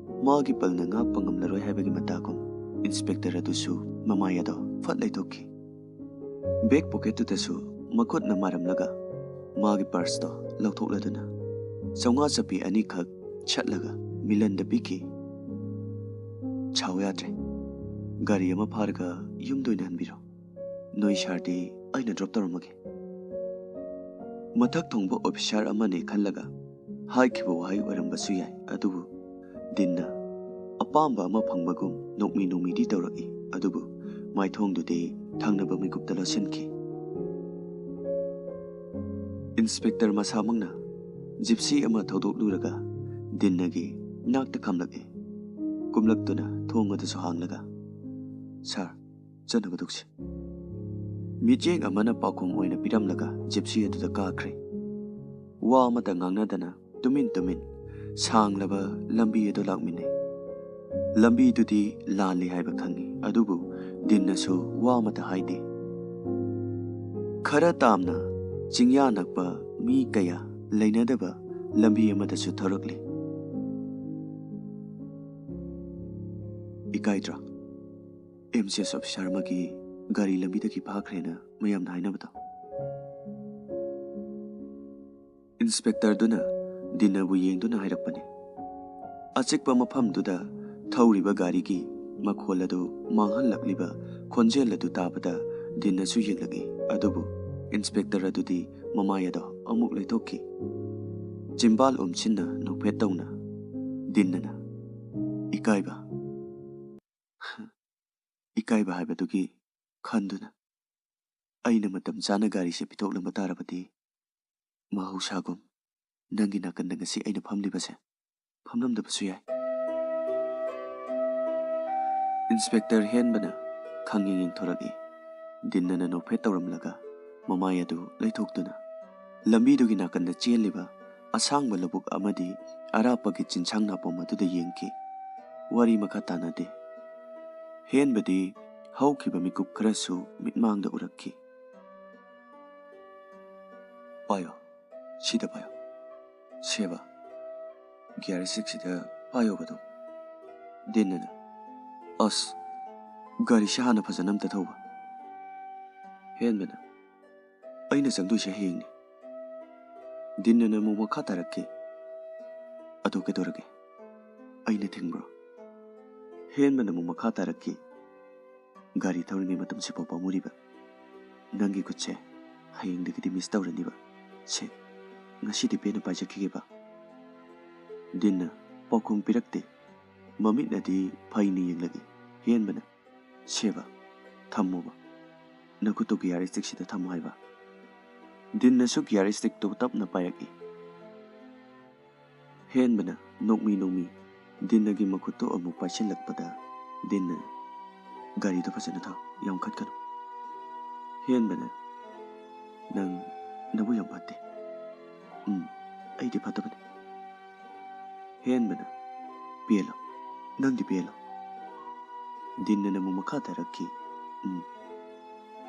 ꯃꯥꯒꯤ ꯄꯜꯅ ꯉꯥꯛꯄ ꯉꯝꯂꯔꯣꯏ ꯍꯥꯏꯕꯒꯤ ꯃꯇꯥꯒꯨꯝ inspector ꯑꯗꯨꯁꯨ ꯃꯃꯥꯏ ꯑꯗꯣ ꯐꯠ ꯂꯩꯊꯣꯛꯈꯤ꯫ Back pocket ꯇꯨꯗꯁꯨ ꯃꯈꯨꯠꯅ ꯃꯥꯔꯝꯂꯒ ꯃꯥꯒꯤ purse ꯇꯣ ꯂꯧꯊꯣꯛꯂꯗꯨꯅ ꯆꯥꯝꯃꯉꯥ ꯆꯞꯄꯤ ꯑꯅꯤꯈꯛ ꯁꯠꯂꯒ ꯃꯤꯂꯟꯗ ꯄꯤꯈꯤ꯫ "ꯁꯥꯎ ꯌꯥꯗ꯭ꯔꯦ꯫ ꯒꯥꯔꯤ ꯑꯃ ꯐꯥꯔꯒ ꯌꯨꯝꯗ ꯑꯣꯏꯅ ꯍꯟꯕꯤꯔꯣ꯫ ꯅꯣꯏ sir ꯗꯤ ꯑꯩꯅ drop ꯇꯧꯔꯝꯃꯒꯦ꯫" ꯃꯊꯛ ꯊꯣꯡꯕ officer ꯑꯃꯅꯦ ꯈꯜꯂꯒ ꯍꯥꯏꯈꯤꯕ ꯋꯥꯍꯩ ꯑꯣꯏꯔꯝꯕꯁꯨ ꯌꯥꯏ, ꯑꯗꯨꯕꯨ ꯗꯤꯟꯅ ꯑꯄꯥꯝꯕ ꯑꯃ ꯐꯪꯕꯒꯨꯝ ꯅꯣꯛꯃꯤ ꯅꯣꯛꯃꯤꯗꯤ ꯇꯧꯔꯛꯏ, ꯑꯗꯨꯕꯨ ꯃꯥꯏꯊꯣꯡꯗꯨꯗꯤ ꯊꯪꯅꯕ ꯃꯤꯀꯨꯞꯇ ꯂꯣꯠꯁꯤꯟꯈꯤ꯫ Inspector ꯃꯁꯥꯃꯛꯅ Gypsy ꯑꯃ ꯊꯧꯗꯣꯛꯂꯨꯔꯒ ꯗꯤꯟꯅꯒꯤ ꯅꯥꯛꯇ ꯈꯥꯝꯂꯛꯏ꯫ ꯀꯨꯝꯂꯛꯇꯨꯅ ꯊꯣꯡ ꯑꯗꯨꯁꯨ ꯍꯥꯡꯂꯒ, "Sir, ꯆꯠꯅꯕ ꯇꯧꯁꯤ꯫" ꯃꯤꯠꯌꯦꯡ ꯑꯃꯅ ꯄꯥꯎꯈꯨꯝ ꯑꯣꯏꯅ ꯄꯤꯔꯝꯂꯒ Gypsy ꯑꯗꯨꯗ ꯀꯥꯈ꯭ꯔꯦ꯫ ꯋꯥ ꯑꯃꯇ ꯉꯥꯡꯅꯗꯅ ꯇꯨꯃꯤꯟ ꯇꯨꯃꯤꯟ ꯁꯥꯡꯂꯕ ꯂꯝꯕꯤ ꯑꯗꯨ ꯂꯥꯛꯃꯤꯟꯅꯩ꯫ ꯂꯝꯕꯤꯗꯨꯗꯤ ꯂꯥꯜꯂꯤ ꯍꯥꯏꯕ ꯈꯪꯏ, ꯑꯗꯨꯕꯨ ꯗꯤꯟꯅꯁꯨ ꯋꯥ ꯑꯃꯇ ꯍꯥꯏꯗꯦ꯫ ꯈꯔ ꯇꯥꯝꯅ ꯆꯤꯡꯌꯥ ꯅꯛꯄ ꯃꯤ ꯀꯌꯥ ꯂꯩꯅꯗꯕ ꯂꯝꯕꯤ ꯑꯃꯗꯁꯨ ꯊꯧꯔꯛꯂꯤ꯫ "ꯏꯀꯥꯏꯗ꯭ꯔꯥ? M C S officer ꯑꯃꯒꯤ ꯒꯥꯔꯤ ꯂꯝꯕꯤꯗꯒꯤ ꯐꯥꯈ꯭ꯔꯦꯅ ꯃꯌꯥꯝꯅ ꯍꯥꯏꯅꯕꯗꯣ?" Inspector ꯗꯨꯅ ꯗꯤꯟꯅꯕꯨ ꯌꯦꯡꯗꯨꯅ ꯍꯥꯏꯔꯛꯄꯅꯤ꯫ ꯑꯆꯤꯛꯄ ꯃꯐꯝꯗꯨꯗ ꯊꯧꯔꯤꯕ ꯒꯥꯔꯤꯒꯤ ꯃꯈꯣꯜ ꯑꯗꯨ ꯃꯥꯡꯍꯜꯂꯛꯂꯤꯕ ꯈꯣꯟꯖꯦꯜ ꯑꯗꯨ ꯇꯥꯕꯗ ꯗꯤꯟꯅꯁꯨ ꯌꯦꯡꯂꯛꯏ꯫ ꯑꯗꯨꯕꯨ ꯏꯟꯁꯄꯦꯛꯇꯔ ꯑꯗꯨꯗꯤ ꯃꯃꯥꯏ ꯑꯗꯣ ꯑꯃꯨꯛ ꯂꯩꯊꯣꯛꯈꯤ꯫ ꯆꯤꯝꯕꯥꯜ ꯎꯝꯁꯤꯟꯅ ꯅꯣꯛꯐꯦꯠ ꯇꯧꯅ ꯗꯤꯟꯅꯅ, "ꯏꯀꯥꯏꯕ?" ꯏꯀꯥꯏꯕ ꯍꯥꯏꯕꯗꯨꯒꯤ ꯈꯟꯗꯨꯅ, "ꯑꯩꯅ ꯃꯇꯝ ꯆꯥꯅ ꯒꯥꯔꯤꯁꯦ ꯄꯤꯊꯣꯛꯂꯝꯕ ꯇꯥꯔꯕꯗꯤ, ꯃꯍꯧꯁꯥꯒꯨꯝ ꯅꯪꯒꯤ ꯅꯥꯀꯟꯗ ꯉꯁꯤ ꯑꯩꯅ ꯐꯝꯂꯤꯕꯁꯦ ꯐꯝꯂꯝꯗꯕꯁꯨ ꯌꯥꯏ꯫" ꯏꯟꯁꯄꯦꯛꯇꯔ ꯍꯦꯟꯕꯅ ꯈꯪꯌꯦꯡ ꯌꯦꯡꯊꯣꯔꯛꯏ꯫ ꯗꯤꯟꯅꯅ ꯅꯣꯛꯐꯦꯠ ꯇꯧꯔꯝꯂꯒ ꯃꯃꯥꯏ ꯑꯗꯨ ꯂꯩꯊꯣꯛꯇꯨꯅ, ꯂꯝꯕꯤꯗꯨꯒꯤ ꯅꯥꯀꯟꯗ ꯆꯦꯜꯂꯤꯕ ꯑꯁꯥꯡꯕ ꯂꯧꯕꯨꯛ ꯑꯃꯗꯤ ꯑꯔꯥꯞꯄꯒꯤ ꯆꯤꯡꯁꯥꯡ ꯅꯥꯄꯣꯝ ꯑꯗꯨꯗ ꯌꯦꯡꯈꯤ꯫ ꯋꯥꯔꯤ ꯃꯈꯥ ꯇꯥꯅꯗꯦ꯫ ꯍꯦꯟꯕꯗꯤ ꯍꯧꯈꯤꯕ ꯃꯤꯀꯨꯞ ꯈꯔꯁꯨ ꯃꯤꯠꯃꯥꯡꯗ ꯎꯔꯛꯈꯤ꯫ "ꯄꯥꯏꯌꯣ, ꯁꯤꯗ ꯄꯥꯏꯌꯣ꯫ ꯁꯦꯕ, ꯒꯤꯌꯥꯔ ꯁꯤꯛꯁꯁꯤꯗ ꯄꯥꯏꯌꯣꯕ ꯑꯗꯨꯝ꯫" ꯗꯤꯟꯅꯅ, "ꯑꯁ, ꯒꯥꯔꯤꯁꯦ ꯍꯥꯟꯅ ꯐꯖꯅ ꯑꯝꯇ ꯊꯧꯕ꯫" ꯍꯦꯟꯕꯅ, "ꯑꯩꯅ ꯆꯪꯗꯣꯏꯁꯦ ꯍꯌꯦꯡꯅꯤ꯫" ꯗꯤꯟꯅꯅ ꯑꯃꯨꯛ ꯃꯈꯥ ꯇꯥꯔꯛꯈꯤ, "ꯑꯗꯨ ꯀꯩꯗꯧꯔꯒꯦ? ꯑꯩꯅ ꯊꯤꯡꯕ꯭ꯔꯣ?" ꯍꯦꯟꯕꯅ ꯑꯃꯨꯛ ꯃꯈꯥ ꯇꯥꯔꯛꯈꯤ, "ꯒꯥꯔꯤ ꯊꯧꯔꯤꯉꯩ ꯃꯇꯝꯁꯤꯐꯥꯎ ꯄꯥꯝꯃꯨꯔꯤꯕ ꯅꯪꯒꯤ ꯈꯨꯠꯁꯦ ꯍꯌꯦꯡꯗꯒꯤꯗꯤ ꯃꯤꯁ ꯇꯧꯔꯅꯤꯕ꯫ ꯁꯦ, ꯉꯁꯤꯗꯤ ꯄꯦꯟꯅ ꯄꯥꯏꯖꯈꯤꯒꯦꯕ꯫" ꯗꯤꯟꯅ ꯄꯥꯎꯈꯨꯝ ꯄꯤꯔꯛꯇꯦ꯫ ꯃꯃꯤꯠꯅꯗꯤ ꯐꯩꯅ ꯌꯦꯡꯂꯛꯏ꯫ ꯍꯦꯟꯕꯅ, "ꯁꯦꯕ, ꯊꯝꯃꯣꯕ꯫ ꯅꯈꯨꯠꯇꯨ ꯒꯤꯌꯥꯔ ꯁ꯭ꯇꯤꯛꯁꯤꯗ ꯊꯝꯃꯣ" ꯍꯥꯏꯕ꯫ ꯗꯤꯟꯅꯁꯨ ꯒꯤꯌꯥꯔ ꯁ꯭ꯇꯤꯛꯇꯨ ꯇꯞꯅ ꯄꯥꯏꯔꯛꯏ꯫ ꯍꯦꯟꯕꯅ ꯅꯣꯛꯃꯤ ꯅꯣꯛꯃꯤ ꯗꯤꯟꯅꯒꯤ ꯃꯈꯨꯠꯇꯨ ꯑꯃꯨꯛ ꯄꯥꯏꯁꯤꯜꯂꯛꯄꯗ ꯗꯤꯟꯅ, "ꯒꯥꯔꯤꯗꯣ ꯐꯖꯅ ꯊꯧ, ꯌꯥꯝ ꯈꯠꯀꯅꯨ꯫" ꯍꯦꯟꯕꯅ, "ꯅꯪ ꯅꯕꯨꯛ ꯌꯥꯝ ꯐꯠꯇꯦ꯫" "ꯎꯝ, ꯑꯩꯗꯤ ꯐꯠꯇꯕꯅꯤ꯫" ꯍꯦꯟꯕꯅ, "ꯄꯦꯜꯂꯣ, ꯅꯪꯗꯤ ꯄꯦꯜꯂꯣ꯫" ꯗꯤꯟꯅꯅ ꯑꯃꯨꯛ ꯃꯈꯥ ꯇꯥꯔꯛꯈꯤ, "ꯎꯝ꯫"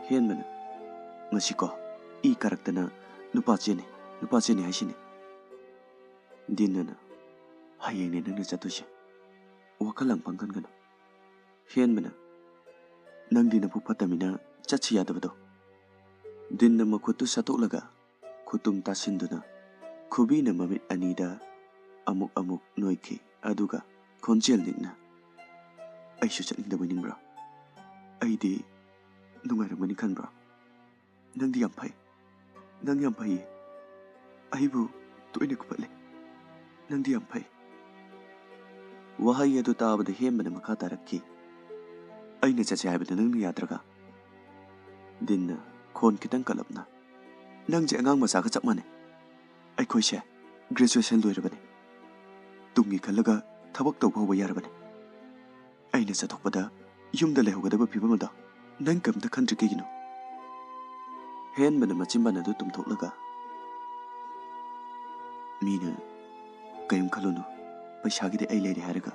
ꯍꯦꯟꯕꯅ, "ꯉꯁꯤꯀꯣ ꯏ ꯀꯥꯔꯛꯇꯅ ꯅꯨꯄꯥ ꯆꯦꯟꯅꯤ, ꯅꯨꯄꯥ ꯆꯦꯟꯅꯤ ꯍꯥꯏꯁꯤꯅꯤ꯫" ꯗꯤꯟꯅꯅ, "ꯍꯌꯦꯡꯅꯦ ꯅꯪꯅ ꯆꯠꯇꯣꯏꯁꯦ, ꯋꯥꯈꯜ ꯂꯥꯡ ꯄꯪꯀꯟꯒꯅꯨ꯫" ꯍꯦꯟꯕꯅ, "ꯅꯪꯗꯤ ꯅꯕꯨꯛ ꯐꯠꯇꯃꯤꯅ ꯆꯠꯁꯤ ꯌꯥꯗꯕꯗꯣ꯫" ꯗꯤꯟꯅ ꯃꯈꯨꯠꯇꯨ ꯁꯠꯇꯣꯛꯂꯒ ꯈꯨꯇꯨꯝ ꯇꯥꯁꯤꯟꯗꯨꯅ ꯈꯨꯕꯤꯅ ꯃꯃꯤꯠ ꯑꯅꯤꯗ ꯑꯃꯨꯛ ꯑꯃꯨꯛ ꯅꯣꯏꯈꯤ꯫ ꯑꯗꯨꯒ ꯈꯣꯟꯖꯦꯜ ꯅꯤꯛꯅ, "ꯑꯩꯁꯨ ꯆꯠꯅꯤꯡꯗꯕꯣꯏ ꯅꯤꯡꯕ꯭ꯔꯥ? ꯑꯩꯗꯤ ꯅꯨꯡꯉꯥꯏꯔꯝꯒꯅꯤ ꯈꯟꯕ꯭ꯔꯥ? ꯅꯪꯗꯤ ꯌꯥꯝ ꯐꯩ꯫ ꯅꯪ ꯌꯥꯝ ꯐꯩꯌꯦ꯫ ꯑꯩꯕꯨ ꯇꯣꯏꯅ ꯀꯨꯞꯄꯠꯂꯦ꯫ ꯅꯪꯗꯤ ꯌꯥꯝ ꯐꯩ꯫" ꯋꯥꯍꯩ ꯑꯗꯨ ꯇꯥꯕꯗ ꯍꯦꯟꯕꯅ ꯃꯈꯥ ꯇꯥꯔꯛꯈꯤ, "ꯑꯩꯅ ꯆꯠꯁꯦ ꯍꯥꯏꯕꯗ ꯅꯪꯅ ꯌꯥꯗ꯭ꯔꯒ?" ꯗꯤꯟꯅ ꯈꯣꯟ ꯈꯤꯇꯪ ꯀꯜꯂꯞꯅ, "ꯅꯪꯁꯦ ꯑꯉꯥꯡ ꯃꯆꯥꯒ ꯆꯞ ꯃꯥꯟꯅꯩ꯫ ꯑꯩꯈꯣꯏꯁꯦ ꯒ꯭ꯔꯦꯖꯨꯑꯦꯁꯟ ꯂꯣꯏꯔꯕꯅꯤ꯫ ꯇꯨꯡꯒꯤ ꯈꯜꯂꯒ ꯊꯕꯛ ꯇꯧꯕ ꯍꯧꯕ ꯌꯥꯔꯕꯅꯤ꯫ ꯑꯩꯅ ꯆꯠꯊꯣꯛꯄꯗ ꯌꯨꯝꯗ ꯂꯩꯍꯧꯒꯗꯕ ꯐꯤꯕꯝ ꯑꯗꯣ ꯅꯪ ꯀꯔꯤꯝꯇ ꯈꯟꯗ꯭ꯔꯤ ꯀꯩꯒꯤꯅꯣ?" ꯍꯦꯟꯕꯅ ꯃꯆꯤꯟꯕꯥꯟ ꯑꯗꯨ ꯇꯨꯝꯊꯣꯛꯂꯒ, "ꯃꯤꯅ ꯀꯔꯤꯝ ꯈꯜꯂꯨꯅꯨ, ꯄꯩꯁꯥꯒꯤꯗꯤ ꯑꯩ ꯂꯩꯔꯦ ꯍꯥꯏꯔꯒ꯫"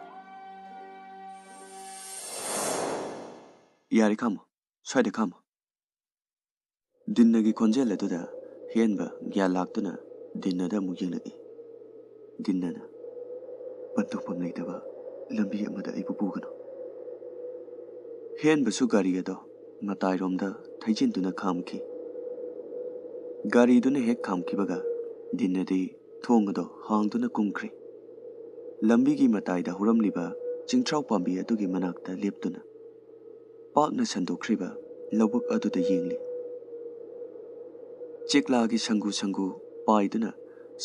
"ꯌꯥꯔꯦ, ꯈꯥꯝꯃꯣ, ꯁ꯭ꯋꯥꯏꯗ ꯈꯥꯝꯃꯣ꯫" ꯗꯤꯟꯅꯒꯤ ꯈꯣꯟꯖꯦꯜ ꯑꯗꯨꯗ ꯍꯦꯟꯕ ꯒ꯭ꯌꯥꯟ ꯂꯥꯛꯇꯨꯅ ꯗꯤꯟꯅꯗ ꯑꯃꯨꯛ ꯌꯦꯡꯂꯛꯏ꯫ ꯗꯤꯟꯅꯅ, "ꯄꯟꯊꯨꯡꯐꯝ ꯂꯩꯇꯕ ꯂꯝꯕꯤ ꯑꯃꯗ ꯑꯩꯕꯨ ꯄꯨꯒꯅꯨ꯫" ꯍꯦꯟꯕꯁꯨ ꯒꯥꯔꯤ ꯑꯗꯣ ꯃꯇꯥꯏꯔꯣꯝꯗ ꯊꯩꯖꯤꯟꯗꯨꯅ ꯈꯥꯝꯈꯤ꯫ ꯒꯥꯔꯤꯗꯨꯅ ꯍꯦꯛ ꯈꯥꯝꯈꯤꯕꯒ ꯗꯤꯟꯅꯗꯤ ꯊꯣꯡ ꯑꯗꯣ ꯍꯥꯡꯗꯨꯅ ꯀꯨꯝꯈ꯭ꯔꯦ꯫ ꯂꯝꯕꯤꯒꯤ ꯃꯇꯥꯏꯗ ꯍꯧꯔꯝꯂꯤꯕ ꯆꯤꯡꯊ꯭ꯔꯥꯎ ꯄꯥꯝꯕꯤ ꯑꯗꯨꯒꯤ ꯃꯅꯥꯛꯇ ꯂꯦꯞꯇꯨꯅ ꯄꯥꯛꯅ ꯁꯟꯗꯣꯛꯈ꯭ꯔꯤꯕ ꯂꯧꯕꯨꯛ ꯑꯗꯨꯗ ꯌꯦꯡꯂꯤ꯫ ꯆꯦꯛꯂꯥꯒꯤ ꯁꯪꯒꯨ ꯁꯪꯒꯨ ꯄꯥꯏꯗꯨꯅ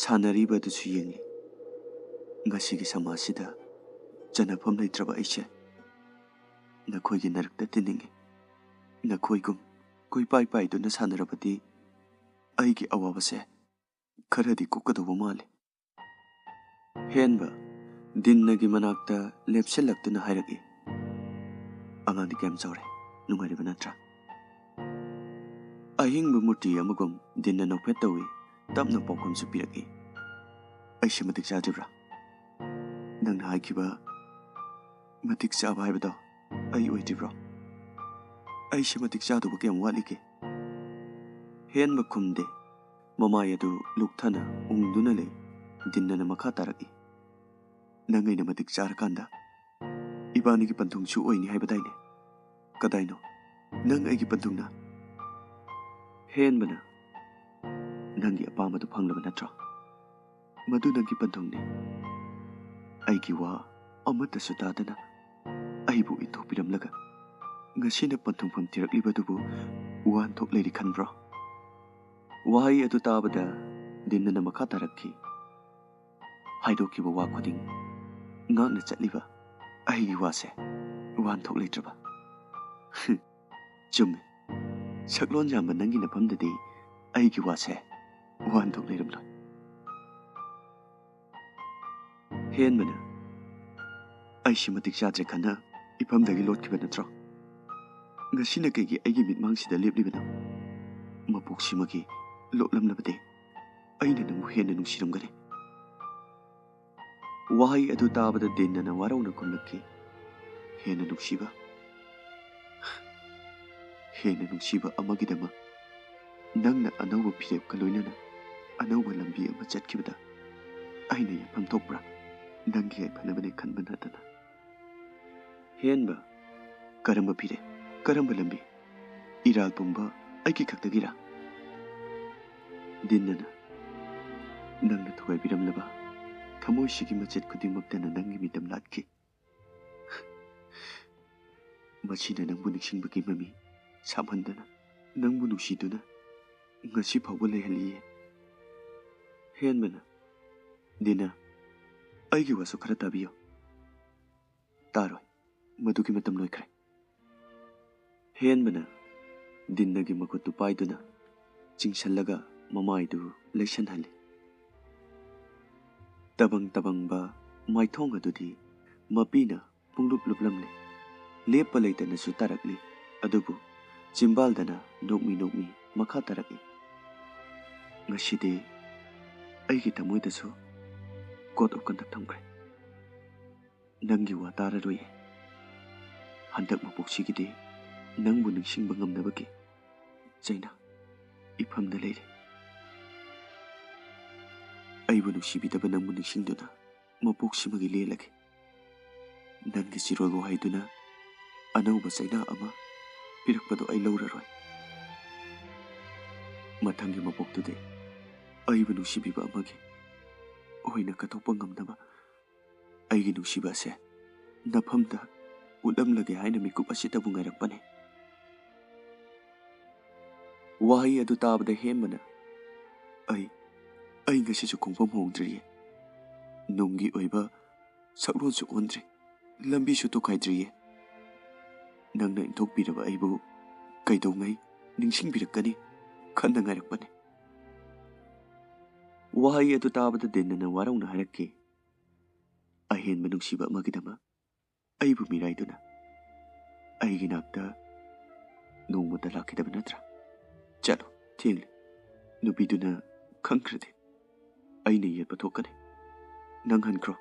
ꯁꯥꯟꯅꯔꯤꯕ ꯑꯗꯨꯁꯨ ꯌꯦꯡꯂꯤ꯫ "ꯉꯁꯤꯒꯤ ꯁꯃꯥꯖꯁꯤꯗ ꯆꯟꯅꯐꯝ ꯂꯩꯇ꯭ꯔꯕ ꯑꯩꯁꯦ ꯅꯈꯣꯏꯒꯤ ꯅꯔꯛꯇ ꯇꯤꯟꯅꯤꯡꯏ꯫ ꯅꯈꯣꯏꯒꯨꯝ ꯀꯣꯏꯄꯥꯏ ꯄꯥꯏꯗꯨꯅ ꯁꯥꯟꯅꯔꯕꯗꯤ ꯑꯩꯒꯤ ꯑꯋꯥꯕꯁꯦ ꯈꯔꯗꯤ ꯀꯣꯛꯀꯗꯧꯕ ꯃꯥꯜꯂꯤ꯫" ꯍꯦꯟꯕ ꯗꯤꯟꯅꯒꯤ ꯃꯅꯥꯛꯇ ꯂꯦꯞꯁꯤꯜꯂꯛꯇꯨꯅ ꯍꯥꯏꯔꯛꯏ, "ꯑꯉꯥꯡꯗꯤ ꯀꯌꯥꯝ ꯆꯥꯎꯔꯦ? ꯅꯨꯡꯉꯥꯏꯔꯤꯕ ꯅꯠꯇ꯭ꯔꯥ?" ꯑꯍꯤꯡꯕ ꯃꯨꯔꯇꯤ ꯑꯃꯒꯨꯝ ꯗꯤꯟꯅ ꯅꯣꯛꯐꯦꯠ ꯇꯧꯏ, ꯇꯞꯅ ꯄꯥꯎꯈꯨꯝꯁꯨ ꯄꯤꯔꯛꯏ, "ꯑꯩꯁꯦ ꯃꯇꯤꯛ ꯆꯥꯗ꯭ꯔꯤꯕ꯭ꯔꯥ? ꯅꯪꯅ ꯍꯥꯏꯈꯤꯕ ꯃꯇꯤꯛ ꯆꯥꯕ ꯍꯥꯏꯕꯗꯣ ꯑꯩ ꯑꯣꯏꯗ꯭ꯔꯤꯕ꯭ꯔꯣ? ꯑꯩꯁꯦ ꯃꯇꯤꯛ ꯆꯥꯗꯧꯕ ꯀꯌꯥꯝ ꯋꯥꯠꯂꯤꯒꯦ?" ꯍꯦꯟꯕ ꯈꯨꯝꯗꯦ꯫ ꯃꯃꯥꯏ ꯑꯗꯨ ꯂꯨꯛꯊꯅ ꯎꯪꯗꯨꯅ ꯂꯩ꯫ ꯗꯤꯟꯅꯅ ꯃꯈꯥ ꯇꯥꯔꯛꯏ, "ꯅꯪ ꯑꯩꯅ ꯃꯇꯤꯛ ꯆꯥꯔꯀꯥꯟꯗ ꯏꯕꯥꯅꯤꯒꯤ ꯄꯟꯊꯨꯡꯁꯨ ꯑꯣꯏꯅꯤ ꯍꯥꯏꯕꯗꯥꯏꯅꯦ? ꯀꯗꯥꯏꯅꯣ ꯅꯪ ꯑꯩꯒꯤ ꯄꯟꯊꯨꯡꯅ?" ꯍꯦꯟꯕꯅ, "ꯅꯪꯒꯤ ꯑꯄꯥꯝꯕꯗꯨ ꯐꯪꯂꯕ ꯅꯠꯇ꯭ꯔꯣ? ꯃꯗꯨ ꯅꯪꯒꯤ ꯄꯟꯊꯨꯡꯅꯤ꯫ ꯑꯩꯒꯤ ꯋꯥ ꯑꯃꯠꯇꯁꯨ ꯇꯥꯗꯅ ꯑꯩꯕꯨ ꯏꯟꯊꯣꯛꯄꯤꯔꯝꯂꯒ ꯉꯁꯤꯅ ꯄꯟꯊꯨꯡꯐꯝ ꯊꯤꯔꯛꯂꯤꯕꯗꯨꯕꯨ ꯋꯥꯍꯟꯊꯣꯛ ꯂꯩꯔꯤ ꯈꯟꯕ꯭ꯔꯣ? ꯋꯥꯍꯩ ꯑꯗꯨ ꯇꯥꯕꯗ ꯗꯤꯟꯅꯅ ꯃꯈꯥ ꯇꯥꯔꯛꯈꯤ, ꯍꯥꯏꯗꯣꯛꯈꯤꯕ ꯋꯥ ꯈꯨꯗꯤꯡ ꯉꯥꯛꯅ ꯆꯠꯂꯤꯕ ꯑꯩꯒꯤ ꯋꯥꯁꯦ ꯋꯥꯍꯟꯊꯣꯛ ꯂꯩꯇ꯭ꯔꯕ? ꯆꯨꯝꯃꯤ, ꯁꯛꯂꯣꯟ ꯌꯥꯝꯕ ꯅꯪꯒꯤ ꯅꯐꯝꯗꯗꯤ ꯑꯩꯒꯤ ꯋꯥꯁꯦ ꯋꯥꯍꯟꯊꯣꯛ ꯂꯩꯔꯝꯂꯣꯏ꯫ ꯍꯦꯟꯕꯅ, ꯑꯩꯁꯤ ꯃꯇꯤꯛ ꯆꯥꯗ꯭ꯔꯦ ꯈꯟꯅ ꯏꯐꯝꯗꯒꯤ ꯂꯣꯠꯈꯤꯕ ꯅꯠꯇ꯭ꯔꯣ? ꯉꯁꯤꯅ ꯀꯩꯒꯤ ꯑꯩꯒꯤ ꯃꯤꯠꯃꯥꯡꯁꯤꯗ ꯂꯦꯞꯂꯤꯕꯅꯣ? ꯃꯄꯣꯛꯁꯤꯃꯒꯤ ꯂꯣꯠꯂꯝꯂꯕꯗꯤ ꯑꯩꯅ ꯅꯪꯕꯨ ꯍꯦꯟꯅ ꯅꯨꯡꯁꯤꯔꯝꯒꯅꯤ꯫ ꯋꯥꯍꯩ ꯑꯗꯨ ꯇꯥꯕꯗ ꯗꯤꯟꯅꯅ ꯋꯥꯔꯧꯅ ꯈꯨꯝꯂꯛꯈꯤ, ꯍꯦꯟꯅ ꯅꯨꯡꯁꯤꯕ? ꯍꯦꯟꯅ ꯅꯨꯡꯁꯤꯕ ꯑꯃꯒꯤꯗꯃꯛ ꯅꯪꯅ ꯑꯅꯧꯕ ꯐꯤꯔꯦꯞꯀ ꯂꯣꯏꯅꯅ ꯑꯅꯧꯕ ꯂꯝꯕꯤ ꯑꯃ ꯆꯠꯈꯤꯕꯗ ꯑꯩꯅ ꯌꯥꯐꯝ ꯊꯣꯛꯄ꯭ꯔꯥ? ꯅꯪꯒꯤ ꯌꯥꯏꯐꯅꯕꯅꯦ ꯈꯟꯕ ꯅꯠꯇꯅ꯫ ꯍꯦꯟꯕ, ꯀꯔꯝꯕ ꯐꯤꯔꯦꯞ? ꯀꯔꯝꯕ ꯂꯝꯕꯤ? ꯏꯔꯥꯜ ꯄꯨꯝꯕ ꯑꯩꯒꯤ ꯈꯛꯇꯒꯤꯔꯥ? ꯗꯤꯟꯅꯅ, ꯅꯪꯅ ꯊꯨꯒꯥꯏꯕꯤꯔꯝꯂꯕ ꯊꯃꯣꯏꯁꯤꯒꯤ ꯃꯆꯦꯠ ꯈꯨꯗꯤꯡꯃꯛꯇꯅ ꯅꯪꯒꯤ ꯃꯤꯇꯝ ꯂꯥꯠꯈꯤ꯫ ꯃꯁꯤꯅ ꯅꯪꯕꯨ ꯅꯤꯡꯁꯤꯡꯕꯒꯤ ꯃꯃꯤ ꯁꯥꯝꯍꯟꯗꯅ ꯅꯪꯕꯨ ꯅꯨꯡꯁꯤꯗꯨꯅ ꯉꯁꯤ ꯐꯥꯎꯕ ꯂꯩꯍꯜꯂꯤꯌꯦ꯫ ꯍꯦꯟꯕꯅ, ꯗꯤꯟꯅ, ꯑꯩꯒꯤ ꯋꯥꯁꯨ ꯈꯔ ꯇꯥꯕꯤꯌꯨ꯫ ꯇꯥꯔꯣꯏ, ꯃꯗꯨꯒꯤ ꯃꯇꯝ ꯂꯣꯏꯈ꯭ꯔꯦ꯫ ꯍꯦꯟꯕꯅ ꯗꯤꯟꯅꯒꯤ ꯃꯈꯨꯠꯇꯨ ꯄꯥꯏꯗꯨꯅ ꯆꯤꯡꯁꯜꯂꯒ ꯃꯃꯥꯏꯗꯨ ꯂꯩꯁꯟꯍꯜꯂꯤ꯫ ꯇꯕꯪ ꯇꯕꯪꯕ ꯃꯥꯏꯊꯣꯡ ꯑꯗꯨꯗꯤ ꯃꯄꯤꯅ ꯄꯨꯡꯂꯨꯞ ꯂꯨꯞꯂꯝꯂꯤ꯫ ꯂꯦꯞꯄ ꯂꯩꯇꯅꯁꯨ ꯇꯥꯔꯛꯂꯤ, ꯑꯗꯨꯕꯨ ꯆꯤꯝꯕꯥꯜꯗꯅ ꯅꯣꯛꯃꯤ ꯅꯣꯛꯃꯤ ꯃꯈꯥ ꯇꯥꯔꯛꯏ꯫ ꯉꯁꯤꯗꯤ ꯑꯩꯒꯤ ꯊꯃꯣꯏꯗꯁꯨ code of conduct ꯊꯝꯈ꯭ꯔꯦ꯫ ꯅꯪꯒꯤ ꯋꯥ ꯇꯥꯔꯔꯣꯏꯌꯦ꯫ ꯍꯟꯗꯛ ꯃꯄꯣꯛꯁꯤꯒꯤꯗꯤ ꯅꯪꯕꯨ ꯅꯤꯡꯁꯤꯡꯕ ꯉꯝꯅꯕꯒꯤ ꯆꯩꯅꯥ ꯏꯐꯝꯗ ꯂꯩꯔꯦ꯫ ꯑꯩꯕꯨ ꯅꯨꯡꯁꯤꯕꯤꯗꯕ ꯅꯪꯕꯨ ꯅꯤꯡꯁꯤꯡꯗꯨꯅ ꯃꯄꯣꯛꯁꯤꯃꯒꯤ ꯂꯦꯜꯂꯒꯦ꯫ ꯅꯪꯒꯤ ꯆꯤꯔꯣꯜ ꯋꯥꯍꯩꯗꯨꯅ ꯑꯅꯧꯕ ꯆꯩꯅꯥ ꯑꯃ ꯄꯤꯔꯛꯄꯗꯨ ꯑꯩ ꯂꯧꯔꯔꯣꯏ꯫ ꯃꯊꯪꯒꯤ ꯃꯄꯣꯛꯇꯨꯗꯤ ꯑꯩꯕꯨ ꯅꯨꯡꯁꯤꯕꯤꯕ ꯑꯃꯒꯤ ꯑꯣꯏꯅ ꯀꯠꯊꯣꯛꯄ ꯉꯝꯅꯕ ꯑꯩꯒꯤ ꯅꯨꯡꯁꯤꯕ ꯑꯁꯦ ꯅꯐꯝꯗ ꯎꯠꯂꯝꯂꯒꯦ ꯍꯥꯏꯅ ꯃꯤꯀꯨꯞ ꯑꯁꯤꯗꯕꯨ ꯉꯥꯏꯔꯛꯄꯅꯦ꯫ ꯋꯥꯍꯩ ꯑꯗꯨ ꯇꯥꯕꯗ ꯍꯦꯟꯕꯅ, "ꯑꯩ, ꯑꯩ ꯉꯁꯤꯁꯨ ꯈꯣꯡꯐꯝ ꯍꯣꯡꯗ꯭ꯔꯤꯌꯦ꯫ ꯅꯨꯡꯒꯤ ꯑꯣꯏꯕ ꯁꯛꯂꯣꯟꯁꯨ ꯑꯣꯟꯗ꯭ꯔꯤ, ꯂꯝꯕꯤꯁꯨ ꯇꯣꯈꯥꯏꯗ꯭ꯔꯤꯌꯦ꯫ ꯅꯪꯅ ꯏꯟꯊꯣꯛꯄꯤꯔꯕ ꯑꯩꯕꯨ ꯀꯩꯗꯧꯉꯩ ꯅꯤꯡꯁꯤꯡꯕꯤꯔꯛꯀꯅꯤ ꯈꯟꯅ ꯉꯥꯏꯔꯛꯄꯅꯤ"꯫ ꯋꯥꯍꯩ ꯑꯗꯨ ꯇꯥꯕꯗ ꯗꯤꯟꯅꯅ ꯋꯥꯔꯧꯅ ꯍꯥꯏꯔꯛꯈꯤ, "ꯑꯍꯦꯟꯕ ꯅꯨꯡꯁꯤꯕ ꯑꯃꯒꯤꯗꯃꯛ ꯑꯩꯕꯨ ꯃꯤꯔꯥꯏꯗꯨꯅ ꯑꯩꯒꯤ ꯅꯥꯛꯇ ꯅꯣꯡꯃꯇ ꯂꯥꯛꯈꯤꯗꯕ ꯅꯠꯇ꯭ꯔꯥ? ꯆꯠꯂꯣ, ꯊꯦꯡꯂꯦ꯫ ꯅꯨꯄꯤꯗꯨꯅ ꯈꯪꯈ꯭ꯔꯗꯤ ꯑꯩꯅ ꯌꯦꯠꯄ ꯊꯣꯛꯀꯅꯤ꯫ ꯅꯪ ꯍꯟꯈ꯭ꯔꯣ"꯫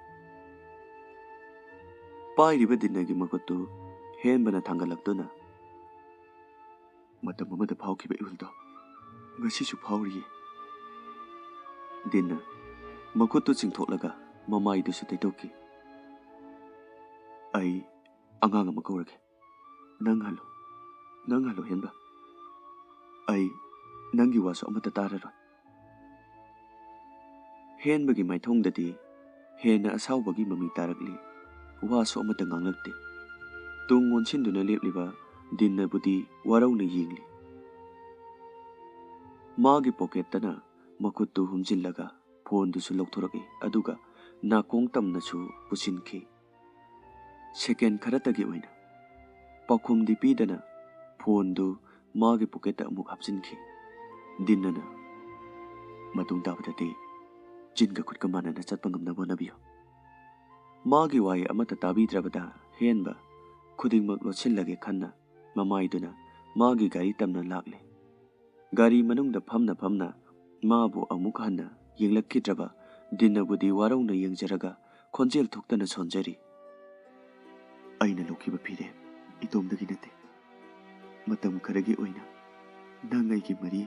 ꯄꯥꯏꯔꯤꯕ ꯗꯤꯟꯅꯒꯤ ꯃꯈꯨꯠꯇꯨ ꯍꯦꯟꯕꯅ ꯊꯥꯡꯒꯠꯂꯛꯇꯨꯅ, "ꯃꯇꯝ ꯑꯃꯗ ꯐꯥꯎꯈꯤꯕ ꯏꯍꯨꯜꯗꯣ ꯉꯁꯤꯁꯨ ꯐꯥꯎꯔꯤꯌꯦ"꯫ ꯗꯤꯟꯅ ꯃꯈꯨꯠꯇꯨ ꯆꯤꯡꯊꯣꯛꯂꯒ ꯃꯃꯥꯏꯗꯨꯁꯨ ꯇꯩꯊꯣꯛꯈꯤ꯫ "ꯑꯩ ꯑꯉꯥꯡ ꯑꯃ ꯀꯧꯔꯒꯦ꯫ ꯅꯪ ꯍꯜꯂꯣ, ꯅꯪ ꯍꯜꯂꯣ ꯍꯦꯟꯕ꯫ ꯑꯩ ꯅꯪꯒꯤ ꯋꯥꯁꯨ ꯑꯃꯠꯇ ꯇꯥꯔꯔꯣꯏ"꯫ ꯍꯦꯟꯕꯒꯤ ꯃꯥꯏꯊꯣꯡꯗꯗꯤ ꯍꯦꯟꯅ ꯑꯁꯥꯎꯕꯒꯤ ꯃꯃꯤ ꯇꯥꯔꯛꯂꯤ꯫ ꯋꯥꯁꯨ ꯑꯃꯠꯇ ꯉꯥꯡꯂꯛꯇꯦ꯫ ꯇꯨꯡ ꯑꯣꯟꯁꯤꯟꯗꯨꯅ ꯂꯦꯞꯂꯤꯕ ꯗꯤꯟꯅꯕꯨꯗꯤ ꯋꯥꯔꯧꯅ ꯌꯦꯡꯂꯤ꯫ ꯃꯥꯒꯤ ꯄꯣꯀꯦꯠꯇꯅ ꯃꯈꯨꯠꯇꯨ ꯍꯨꯝꯖꯤꯜꯂꯒ ꯐꯣꯟꯗꯨꯁꯨ ꯂꯧꯊꯣꯔꯛꯏ, ꯑꯗꯨꯒ ꯅꯥꯀꯣꯡ ꯇꯝꯅꯁꯨ ꯄꯨꯁꯤꯟꯈꯤ꯫ ꯁꯦꯀꯦꯟ ꯈꯔꯇꯒꯤ ꯑꯣꯏꯅ ꯄꯥꯎꯈꯨꯝꯗꯤ ꯄꯤꯗꯅ ꯐꯣꯟꯗꯨ ꯃꯥꯒꯤ ꯄꯣꯀꯦꯠꯇ ꯑꯃꯨꯛ ꯍꯥꯞꯆꯤꯟꯈꯤ꯫ ꯗꯤꯟꯅꯅ, "ꯃꯇꯨꯡ ꯇꯥꯕꯗꯗꯤ ꯆꯤꯟꯒ ꯈꯨꯠꯀ ꯃꯥꯟꯅꯅ ꯆꯠꯄ ꯉꯝꯅꯕ ꯍꯣꯠꯅꯕꯤꯌꯨ"꯫ ꯃꯥꯒꯤ ꯋꯥꯍꯩ ꯑꯃꯠꯇ ꯇꯥꯕꯤꯗ꯭ꯔꯕꯗ ꯍꯦꯟꯕ ꯈꯨꯗꯤꯡꯃꯛ ꯂꯣꯠꯁꯤꯜꯂꯒꯦ ꯈꯟꯅ ꯃꯃꯥꯏꯗꯨꯅ ꯃꯥꯒꯤ ꯒꯥꯔꯤ ꯇꯝꯅ ꯂꯥꯛꯂꯦ꯫ ꯒꯥꯔꯤ ꯃꯅꯨꯡꯗ ꯐꯝꯅ ꯐꯝꯅ ꯃꯥꯕꯨ ꯑꯃꯨꯛ ꯍꯟꯅ ꯌꯦꯡꯂꯛꯈꯤꯗ꯭ꯔꯕ ꯗꯤꯟꯅꯕꯨꯗꯤ ꯋꯥꯔꯧꯅ ꯌꯦꯡꯖꯔꯒ ꯈꯣꯟꯖꯦꯜ ꯊꯣꯛꯇꯅ ꯁꯣꯟꯖꯔꯤ꯫ "ꯑꯩꯅ ꯂꯧꯈꯤꯕ ꯐꯤꯔꯦꯞ ꯏꯇꯣꯝꯗꯒꯤ ꯅꯠꯇꯦ꯫ ꯃꯇꯝ ꯈꯔꯒꯤ ꯑꯣꯏꯅ ꯅꯪ ꯑꯩꯒꯤ ꯃꯔꯤ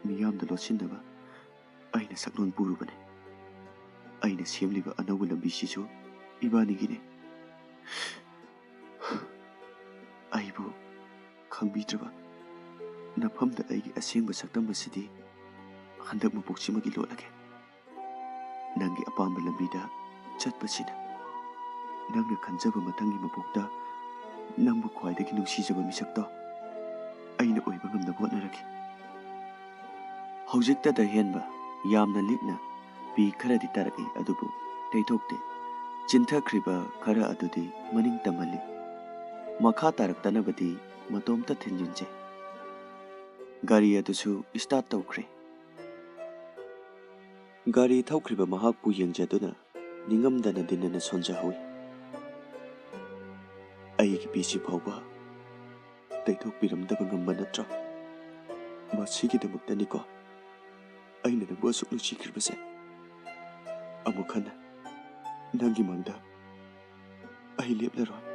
ꯃꯤꯌꯥꯝꯗ ꯂꯣꯠꯁꯤꯟꯅꯕ ꯑꯩꯅ ꯁꯛꯂꯣꯟ ꯄꯨꯔꯨꯕꯅꯦ꯫ ꯑꯩꯅ ꯁꯦꯝꯂꯤꯕ ꯑꯅꯧꯕ ꯂꯝꯕꯤꯁꯤꯁꯨ ꯏꯕꯥꯅꯤꯒꯤꯅꯦ꯫ ꯑꯩꯕꯨ ꯈꯪꯕꯤꯗ꯭ꯔꯕ ꯅꯐꯝꯗ ꯑꯩꯒꯤ ꯑꯁꯦꯡꯕ ꯁꯛꯇꯝ ꯑꯁꯤꯗꯤ ꯍꯟꯗꯛ ꯃꯄꯣꯛꯁꯤꯃꯒꯤ ꯂꯣꯠꯂꯒꯦ꯫ ꯅꯪꯒꯤ ꯑꯄꯥꯝꯕ ꯂꯝꯕꯤꯗ ꯆꯠꯄꯁꯤꯅ"꯫ ꯅꯪꯅ ꯈꯟꯖꯕ ꯃꯊꯪꯒꯤ ꯃꯄꯣꯛꯇ ꯅꯪꯕꯨ ꯈ꯭ꯋꯥꯏꯗꯒꯤ ꯅꯨꯡꯁꯤꯖꯕ ꯃꯤꯁꯛꯇꯣ ꯑꯩꯅ ꯑꯣꯏꯕ ꯉꯝꯅꯕ ꯍꯣꯠꯅꯔꯒꯦ꯫ ꯍꯧꯖꯤꯛꯇꯗ ꯍꯦꯟꯕ ꯌꯥꯝꯅ ꯂꯤꯛꯅ ꯄꯤ ꯈꯔꯗꯤ ꯇꯥꯔꯛꯏ, ꯑꯗꯨꯕꯨ ꯇꯩꯊꯣꯛꯇꯦ꯫ ꯆꯤꯟꯊꯈ꯭ꯔꯤꯕ ꯈꯔ ꯑꯗꯨꯗꯤ ꯃꯅꯤꯡ ꯇꯝꯍꯜꯂꯤ꯫ ꯃꯈꯥ ꯇꯥꯔꯛꯇꯅꯕꯗꯤ ꯃꯇꯣꯝꯇ ꯊꯤꯟꯖꯤꯟꯖꯩ꯫ ꯒꯥꯔꯤ ꯑꯗꯨꯁꯨ start ꯇꯧꯈ꯭ꯔꯦ꯫ ꯒꯥꯔꯤ ꯊꯧꯈ꯭ꯔꯤꯕ ꯃꯍꯥꯛꯄꯨ ꯌꯦꯡꯖꯗꯨꯅ ꯅꯤꯡꯉꯝꯗꯅ ꯗꯤꯅꯅ ꯁꯣꯟꯖꯍꯧꯏ꯫ "ꯑꯩꯒꯤ ꯄꯤꯁꯤ ꯐꯥꯎꯕ ꯇꯩꯊꯣꯛꯄꯤꯔꯝꯗꯕ ꯉꯝꯕ ꯅꯠꯇ꯭ꯔꯥ? ꯃꯁꯤꯒꯤꯗꯃꯛꯇꯅꯤꯀꯣ ꯑꯩꯅ ꯅꯪꯕꯨ ꯑꯁꯨꯛ ꯅꯨꯡꯁꯤꯈ꯭ꯔꯤꯕꯁꯦ꯫ ꯑꯃꯨꯛ ꯍꯟꯅ ꯅꯪꯒꯤ ꯃꯥꯡꯗ ꯑꯩ ꯂꯦꯞꯂꯔꯣꯏ꯫